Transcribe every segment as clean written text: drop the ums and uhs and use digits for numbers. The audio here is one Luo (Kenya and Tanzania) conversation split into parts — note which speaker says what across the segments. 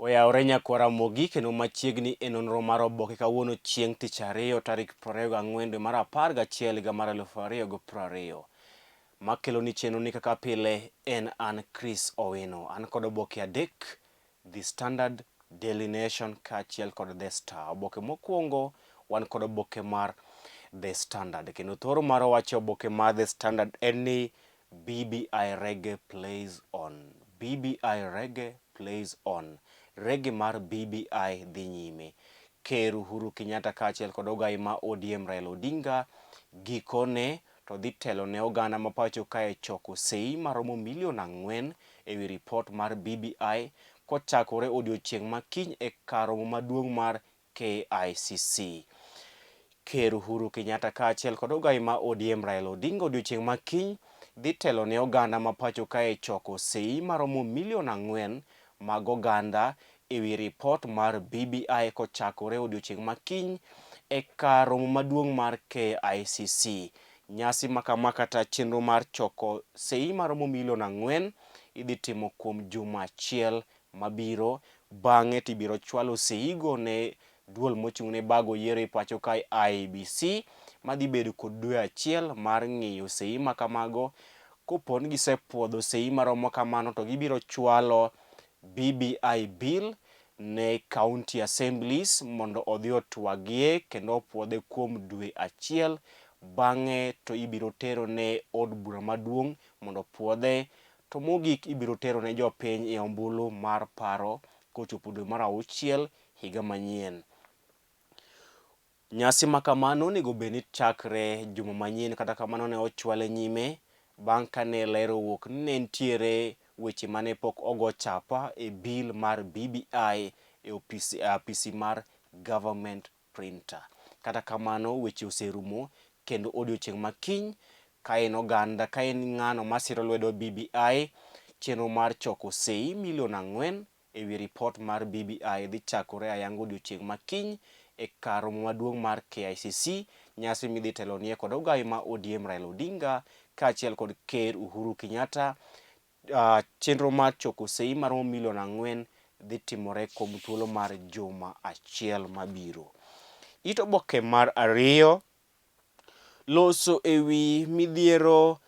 Speaker 1: Oyawore nyakwar Ramogi kendo machiegni e nonro mar oboke kawuono chieng' tich ariyo tarik 24 dwe mar 11 higa mar 2020. Makeloni chenro ni kaka pile en an Chris Owino. An kod oboke adek, The Standard, Daily Nation kaachiel kod The Star. Oboke mokwongo wan kod oboke mar The Standard kendo thoro mar wacho oboke mar The Standard en ni BBI Reggae plays on. BBI Reggae plays on. Reggae mar BBI dhi nyime. Ker Uhuru Kenyatta kaachiel kod ogai ma ODM Raila Odinga gikone to dhi telo ne oganda ma pacho kae choko sei maromo milion 4 ewi ripot mar BBI kochakore odiochieng' ma kiny e kar romo maduong' mar KICC. Ker Uhuru Kenyatta kaachiel kod ogai ma ODM Raila Odinga odiochieng' ma kiny dhi telo ne oganda ma pacho kae choko sei maromo milion 4 mag oganda ewi ripot mar BBI kochakore odiochieng' ma kiny e kar romo maduong' mar KICC. Nyasi ma kama kata chenro mar choko sei maromo milion 4 idhi timo kuom juma achiel mabiro. Bang'e to ibiro chwalo seigo ne duol mochung' ne bago yiero e pacho kae IEBC madhi bedo kod dwe achiel mar ng'iyo sei ma kamago. Kopo ni gisepuodho sei maromo kamano to gibiro chwalo BBI bill ne county assemblies mondo odhi otwagie kendo opuodhe kuom dwe achiel. Bang'e to ibiro tero ne od bura maduong' mondo opuodhe. To mogik ibiro tero ne jopiny e ombulu mar paro kochopo dwe mar auchiel higa manyien. Nyasi ma kamano onego bed ni chakre juma manyien kata kamano ne ochwale nyime bang' kane ler owuok ni ne nitiere weche mane pok ogo chapa e bill mar BBI e apisi mar Government Printer. Kata kamano weche oserumo kendo odiochieng' ma kiny ka en oganda ka en ng'ano masiro lwedo BBI chenro mar choko sei milion 4 e wi ripot mar BBI dhi chakore ayanga odiochieng' ma kiny e kar romo maduong' mar KICC, nyasi midhi telonie kod ogai ma ODM Raila Odinga kaachiel kod Ker Uhuru Kenyatta. Chenro mar choko sei maromo milion 4 dhi timore kuom thuolo mar juma achiel mabiro. It oboke mar ariyo loso e wi midhiero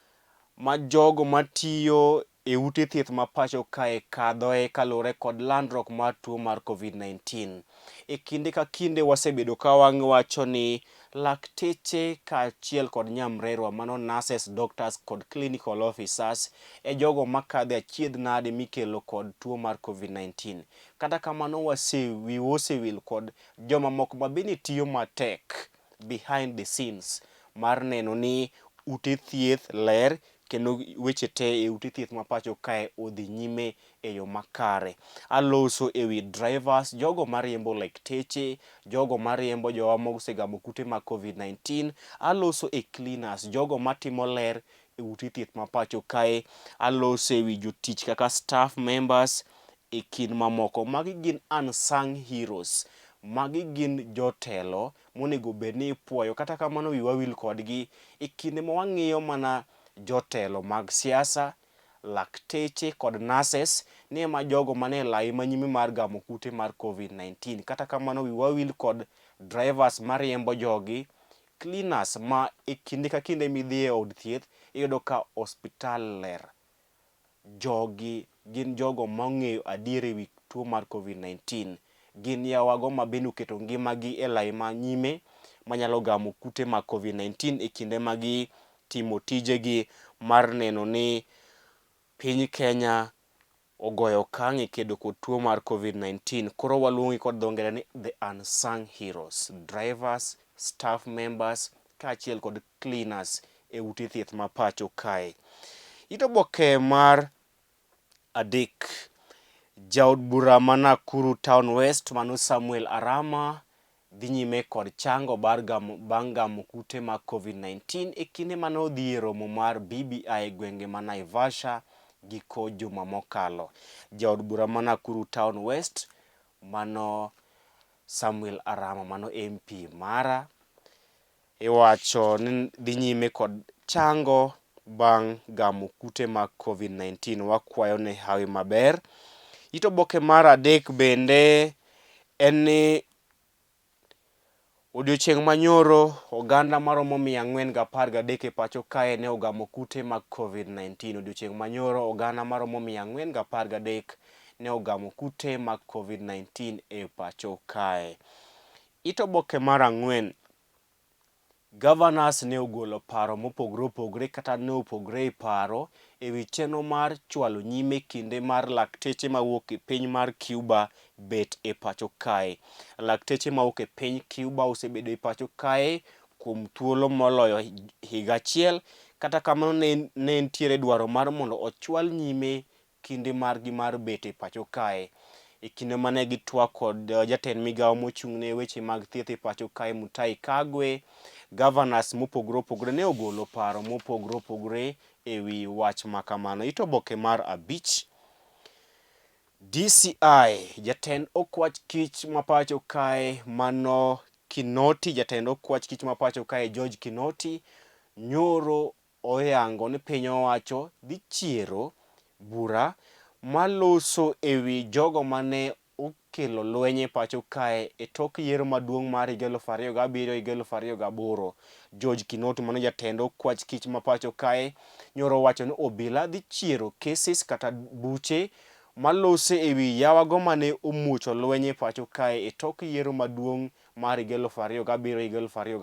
Speaker 1: ma jogo matiyo e ute thieth ma pacho kae kadhoe kaluwore kod landruok mar tuo mar Covid-19. E kinde ka kinde wasebedo ka wawacho ni lakteche kaachiel kod nyamrerwa mano nurses, doctors kod clinical officers e jogo makadho e achiedh nade mikelo kod tuo mar Covid-19. Kata kamano wiwa osewil kod joma moko ma bende tiyo matek behind the scenes mar neno ni ute thieth ler kendo weche te e ute thieth ma pacho kae odhi nyime e yo makare. Aloso e wi drivers, jogo mariembo lakteche, jogo mariembo jowa mosegamo kute mag Covid-19. Aloso e cleaners, jogo matimo ler e ute thieth ma pacho kae. Aloso e wi jotich kaka staff members e kind mamoko. Magi gin unsung heroes. Magi gin jotelo monego bed ni ipuoyo. Kata kamano wiwa wil kodgi e kinde ma wang'iyo mana jotelo mag siasa, lakteche kod nurses ni ema jogo mane lai manyime mar gamo kute mar Covid-19. Kata kamano wiwa wil kod drivers mariembo jogi, cleaners ma e kinde ka kinde midhi e od thieth iyudo ka osiptal ler. Jogi gin jogo mong'eyo adier e wi tuo mar Covid-19. Gin yawago ma bende oketo ngimagi e lai ma nyime manyalo gamo kute mag Covid-19 e kinde ma gitimo tijegi mar neno ni piny Kenya ogoyo okang' e kedo kod tuo mar Covid-19. Koro waluongi kod dho ngere ni the unsung heroes, drivers, staff members kaachiel kod cleaners e ute thieth ma pacho kae. It oboke mar adek, jaod bura ma Nakuru Town West mano Samuel Arama dhi nyime kod chango bang' gamo kute mag Covid-19 e kinde mane odhi e romo mar BBI e gwenge ma Naivasha giko juma mokalo. Jaod bura ma Nakuru Town West mano Samuel Arama mano MP mara iwacho ni dhi nyime kod chango bang' gamo kute mag Covid-19. Wakwayo ne hawi maber. It oboke mar adek bende en ni Odiochieng' manyoro, oganda maromo 413 e pacho kae ne ogamo kute mag Covid-19. Odiochieng' manyoro, oganda maromo 413 ne ogamo kute mag Covid-19 e pacho kae. It oboke mar ang'wen, Governors ne ogolo paro mopogore opogore kata ne opogore e paro e wi chenro mar chwalo nyime kinde mar lakteche mawuok e piny mar Cuba bet e pacho kae. Lakteche mawuok e piny Cuba osebedo e pacho kae kuom thuolo moloyo higa achiel, kata kamano ne, ne nitiere dwaro mar mondo ochwal nyime kinde margi mar bet e pacho kae. E kinde mane gitwak kod jatend migawo mochung' ne weche mag thieth e pacho kae Mutahi Kagwe, governors mopogore opogore ne ogolo paro mopogore opogore e wi wach ma kamano. It oboke mar abich, DCI, jatend okwach kich ma pacho kae mano Kinoti, jatend okwach kich ma pacho kae George Kinoti nyoro oyango ni piny owacho dhi chiero bura maloso ewi jogo mane okelo lweny e pacho kae e tok yiero maduong' mar higa 2007 higa 2008. George Kinoti mano jatend okwach kich ma pacho kae nyoro owacho ni obila dhi chiero cases kata buche malose ewi yawago mane omuocho lweny e pacho kae e tok yiero maduong' mar higa 2007 higa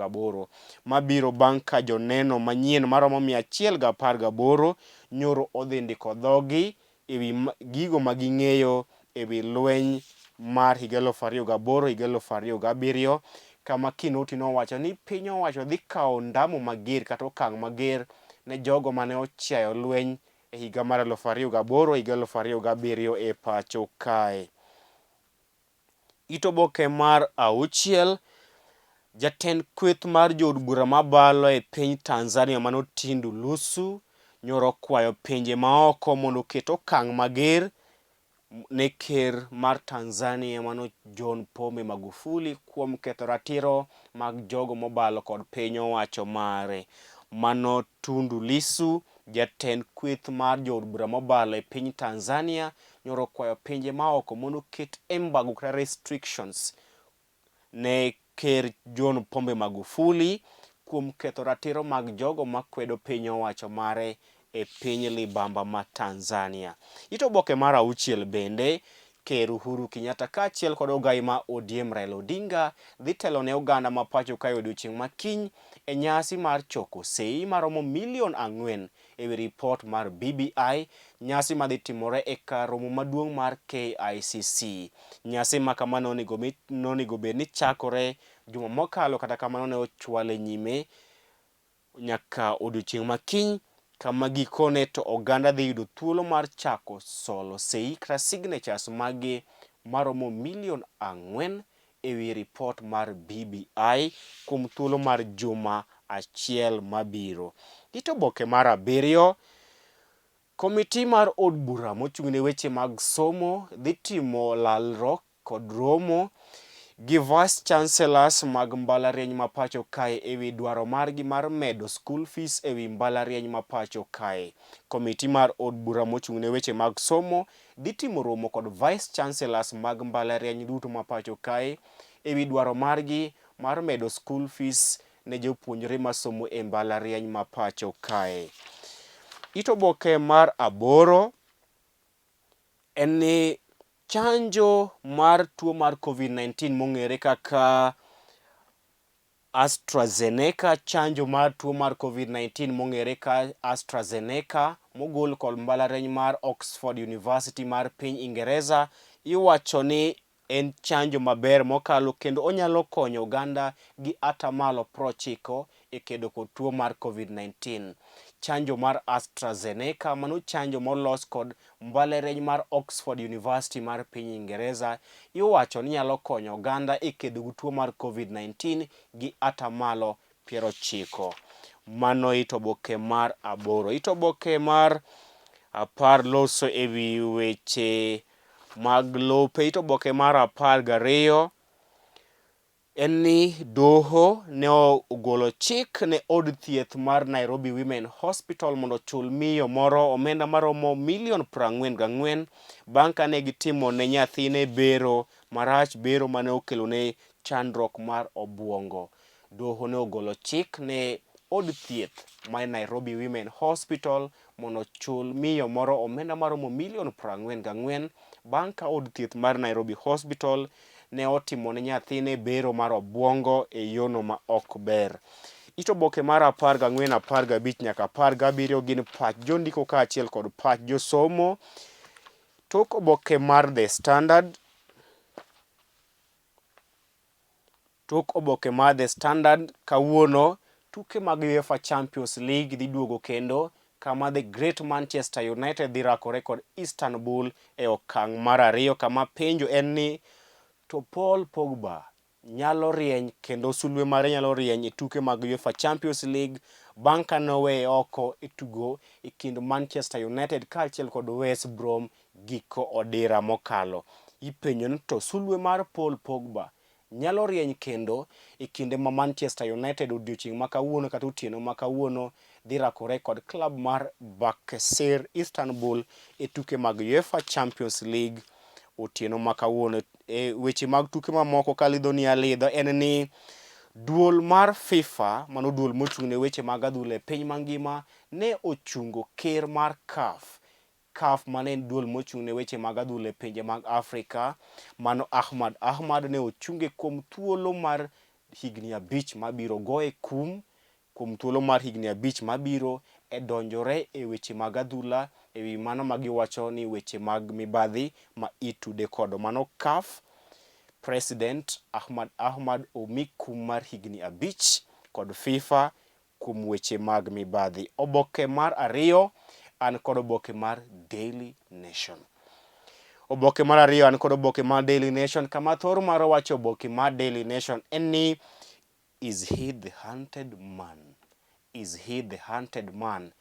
Speaker 1: 2008 mabiro bang' ka joneno manyien maromo 118 nyoro odhi ndiko dhogi ewi gigo ma ging'eyo ewi lweny mar higa 2008 higa 2007 kama Kinoti nowacho ni piny owacho dhi kawo ndamo mager kata okang' mager ne jogo mane ochiayo lweny e higa mar 2008 higa 2007 e pacho kae. It oboke mar auchiel, jatend kweth mar jood bura mabalo e piny Tanzania mano Tundu Lissu nyoro okwayo pinje maoko mondo oket okang' mager ne ker mar Tanzania mano John Pombe Magufuli kuom ketho ratiro mag jogo mobalo kod piny owacho mare. Mano Tundu Lissu Jatend kweth mar jood bura mobalo e piny Tanzania nyoro okwayo pinje maoko mondo oket embargo kata restrictions ne Ker John Pombe Magufuli kuom ketho ratiro mag jogo makwedo piny owacho mare e piny libamba ma Tanzania. It oboke mar auchiel bende Ker Uhuru Kenyatta kaachiel kod ogai ma ODM Raila Odinga dhi telo ne oganda ma pacho kae odiochieng' ma kiny e nyasi mar choko sei maromo milion ang'wen e wi ripot mar BBI, nyasi madhi timore e kar romo maduong' mar KICC. Nyasi ma kama nonego bed ni chakore juma mokalo kata kamano ne ochwale nyime nyaka odiochieng' ma kiny kama gikone to oganda dhi yudo thuolo mar chako solo sei kata signatures maggi maromo milion ang'wen e wi ripot mar BBI kuom thuolo mar juma achiel mabiro. It oboke mar abiriyo, komiti mar od bura mochung' ne weche mag somo dhi timo lalruok kod romo gi vice chancellors mag mbalariany ma pacho kae e wi dwaro margi mar medo school fees e wi mbalariany ma pacho kae. Komiti mar od bura mochung' ne weche mag somo dhi timo romo kod vice chancellors mag mbalariany duto ma pacho kae e wi dwaro margi mar medo school fees ne jopuonjre masomo e mbalariany ma pacho kae. It oboke mar aboro en ni chanjo mar tuo mar Covid-19 mong'ere kaka AstraZeneca, chanjo mar tuo mar Covid-19 mong'ere ka AstraZeneca mogol kod mbalariany mar Oxford University mar piny Ingereza iwacho ni En chanjo maber mokalo kendo onyalo konyo oganda gi atamalo 90 e kedo kod tuo mar Covid-19. Chanjo mar AstraZeneca mano chanjo molos kod mbalariany mar Oxford University mar piny Ingereza iwacho ni nyalo konyo oganda e kedo gi tuo mar Covid-19 gi atamalo 90. Mano it oboke mar aboro. It oboke mar apar loso e wi weche mag lope. It oboke mar 12 En ni doho ne ogolo chik ne od thieth mar Nairobi Women Hospital mondo ochul miyo moro omenda maromo milion 44 bang' kane gitimo ne nyathine bero marach, bero mane okelone chandruok mar obuongo. Doho ne ogolo chik ne od thieth mar Nairobi Women Hospital mondo ochul miyo moro omenda maromo milion 44 bang' ka od thieth mar Nairobi Hospital ne otimo ne nyathine bero mar obuongo e yono ma ok ber. It oboke mar 14, 15 nyaka 17 gin pach jondiko kaachiel kod pach josomo. Tok oboke mar The Standard Tok oboke mar The Standard kawuono, tuke mag UEFA Champions League dhi duogo kendo kama The Great Manchester United dhi rakore kod Istanbul e okang' mar ariyo kama penjo en ni to Paul Pogba nyalo rieny kendo sulwe mare nyalo rieny e tuke mag UEFA Champions League bang' ka noweye oko e tugo e kind Manchester United kaachiel kod West Brom giko odira mokalo. Ipenjo ni to sulwe mar Paul Pogba nyalo rieny kendo e kinde ma Manchester United odiochieng' ma kawuono kata otieno ma kawuono dhi rakore kod klab mar Basaksehir Istanbul e tuke mag UEFA Champions League otieno ma kawuono. E weche mag tuke mamoko kalidho ni alidho en ni duol mar FIFA, mano duol mochung' ne weche mag adhula e piny mangima, ne ochungo ker mar CAF CAF mane en duol mochung' ne weche mag adhula e pinje mag Afrika, mano Ahmad Ahmad ne ochunge kuom thuolo mar higni abich mabiro goye kum kuom thuolo mar higni abich mabiro e donjore e weche mag adhula e wi mano ma giwacho ni weche mag mibadhi ma itude kodo. Mano CAF President Ahmad Ahmad omi kum mar higni abich kod FIFA kuom weche mag mibadhi. Oboke mar ariyo an kod oboke mar Daily Nation. Oboke mar ariyo an kod oboke mar Daily Nation kama thor mar wacho oboke mar Daily Nation en ni is he the hunted man? Is he the hunted man?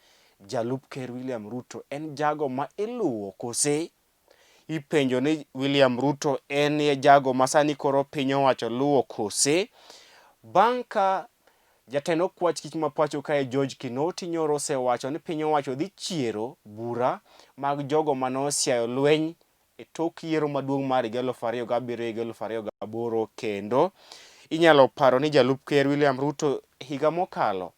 Speaker 1: Jalup Ker William Ruto en jago ma iluwo kose? Ipenjo ni William Ruto en e jago ma sani koro piny owacho luwo kose? Bang' ka jatend okwach kich ma pacho kae George Kinoti nyoro osewacho ni piny owacho dhi chiero bura mag jogo mane osiayo lweny e tok yiero maduong' mar higa 2007 higa 2008 kendo inyalo paro ni jalup ker William Ruto higa mokalo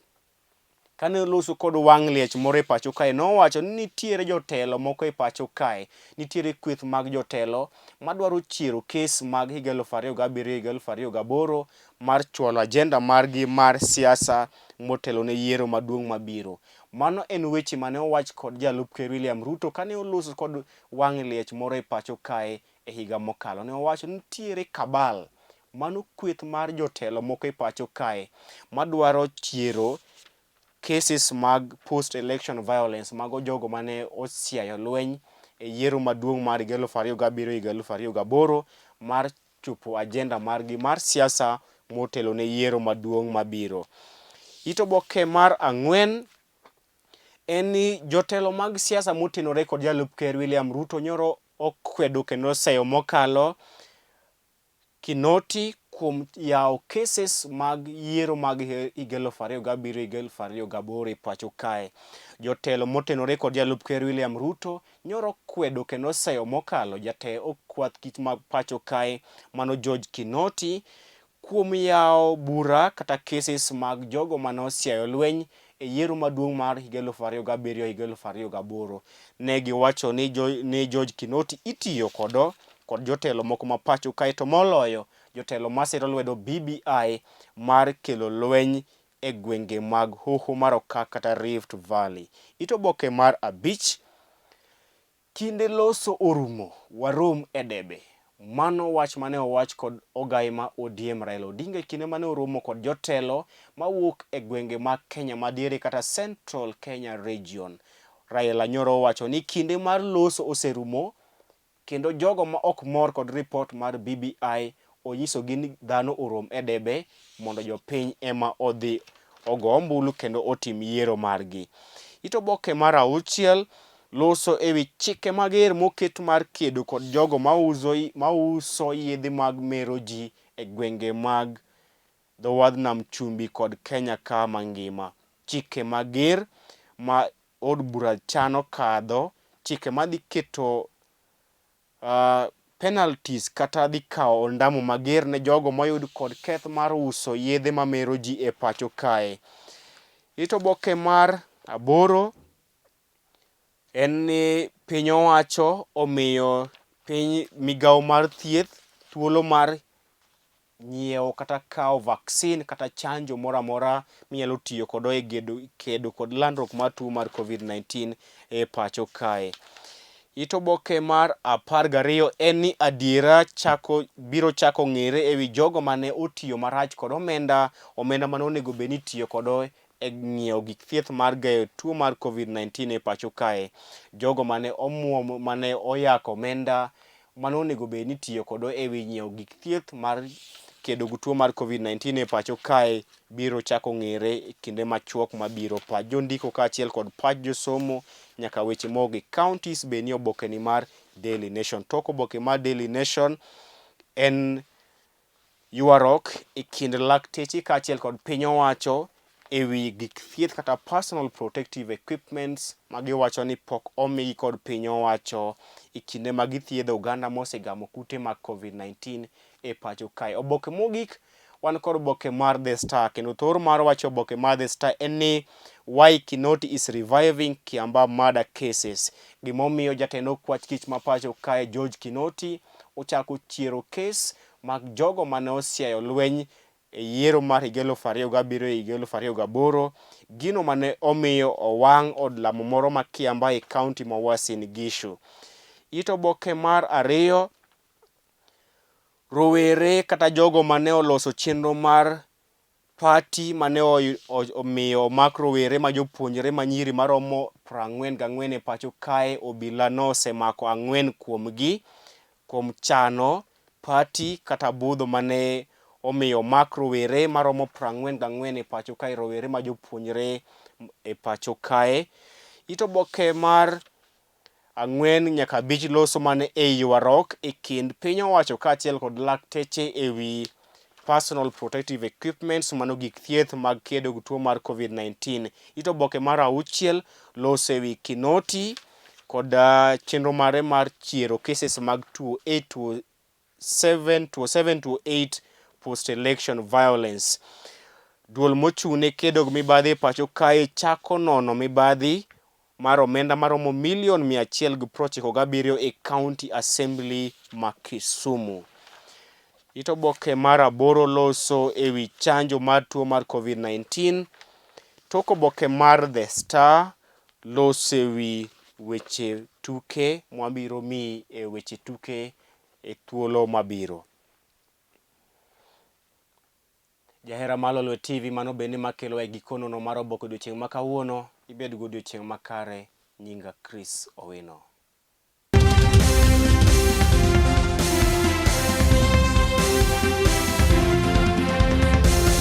Speaker 1: Kane oloso kod wang' liech moro e pacho kae, nowacho ni nitiere jotelo moko e pacho kae, nitiere kweth mag jotelo madwaro chiero kes mag higa 2007 higa 2008 mar chwalo ajenda margi mar siasa motelo ne yiero maduong' mabiro. Mano en weche mane owach kod jalup ker William Ruto kane oloso kod wang' liech moro e pacho kae e higa mokalo. Ne owacho ni nitiere kabal Mano kweth mar jotelo moko e pacho kae madwaro chiero cases mag post election violence mago jogo mane osiayo lweny e yiero maduong' mar higa 2007 higa 2008 mar chopo agenda margi mar siasa motelo ne yiero maduong' mabiro. It oboke mar ang'wen en ni jotelo mag siasa motenore kod jalup ker William Ruto nyoro okwedo kendo oseyo mokalo Kinoti kuom yawo cases mag yiero mag higa 2007 higa 2008 e pacho kae. Jotelo motenore kod jalup ker William Ruto nyoro kwedo kendo oseyo mokalo jatee okwath kich mag pacho kae mano George Kinoti kuom yawo bura kata cases mag jogo mane osiayo lweny e yiero maduong' mar higa 2007 higa 2008. Ne giwacho ni, ni George Kinoti itiyo kodo kod jotelo moko ma pacho kae to moloyo jotelo masiro lwedo BBI mar kelo lweny e gwenge mag Hoho mar Okak kata Rift Valley. It oboke mar abich Kinde loso orumo, warom e debe. Mano wach mane owach kod ogai ma ODM Raila Odinga e kinde mane oromo kod jotelo mawuok e gwenge mag Kenya madiere kata Central Kenya Region. Raila nyoro owacho ni kinde mar loso oserumo kendo jogo ma ok mor kod ripot mar BBI onyisogi ni dhano orom e debe mondo jopiny ema odhi ogo ombulu kendo otim yiero margi. It oboke mar auchiel loso e wi chike mager moket mar kedo kod jogo mauso yedhe mag mero ji e gwenge mag. dho wadh nam chumbi kod Kenya ka mangima. Chike mager ma od bura chano kadho, chike madhi keto penalties kata dhi kawo ondamo mager ne jogo moyud kod keth mar uso yedhe mamero ji e pacho kae. It oboke mar aboro en ni piny owacho omiyo piny migawo mar thieth thuolo mar nyiewo kata kawo vaccine kata chanjo moro amora minyalo tiyo kodo e gedo, kedo kod landruok mar tuo mar COVID-19 e pacho kae. It oboke mar 12 en ni adiera chako biro chako ng'ere e wi jogo mane otiyo marach kod omenda, omenda mane onego bed ni itiyo kodo e ng'iewo gik thieth mar gayo tuo mar COVID-19 e pacho kae. Jogo mane omuom mane oyako omenda mane onego bed ni itiyo kodo e wi nyiewo gik thieth mar kedo gi tuo mar COVID-19 e pacho kae biro chako ng'ere e kinde machuok mabiro. Pach jondiko kaachiel kod pach josomo nyaka weche mogo e counties be nie obokeni mar Daily Nation. Tok oboke mar Daily Nation en Ywaruok e kind lakteche kaachiel kod piny owacho e wi gik thieth kata personal protective equipments ma giwacho ni pok omigi kod piny owacho e kinde ma githiedho oganda mosegamo kute mag COVID-19 e pacho kae. Oboke mogik wan kod oboke mar The Star kendo thor mar wacho oboke mar The Star en ni why Kinoti is reviving Kiambaa murder cases. Gimomiyo jatend okwach kich ma pacho kae George Kinoti ochako chiero kes mag jogo mane osiayo lweny e yiero mar higa 2007 higa 2008, gino mane omiyo owang' od lamo moro ma Kiambaa e kaunti ma Uasin Gishu. It oboke mar ariyo, rowere kata jogo mane oloso chenro mar Party mane omiyo omak rowere ma jopuonjre ma nyiri maromo 44 e pacho kae obila nosemako ang'wen kuomgi kuom chano party kata budho mane omiyo omak rowere maromo 44 e pacho kae rowere ma jopuonjre e pacho kae. It oboke mar ang'wen nyaka abich loso mane e ywaruok e kind piny owacho kaachiel kod lakteche e wi personal protective equipments mano gik thieth mag kedo gi tuo mar COVID-19. It oboke mar auchiel loso e wi Kinoti kod chenro mare mar chiero cases mag tuo 8 7 to 7 to 8 post election violence. Duol mochung' ne kedo gi mibadhi e pacho kae chako nono mibadhi mar omenda maromo milion 197 e County Assembly ma Kisumu. It oboke mar aboro loso e wi chanjo mar tuo mar COVID-19. Tok oboke mar The Star loso e wi weche tuke mwabiro miyi e weche tuke e thuolo mabiro. Jahera mar Lolwe TV mano bende makelo e giko nono mar oboke odiochieng' ma kawuono. Ibed gi odiochieng' makare. Nyinga Chris Owino.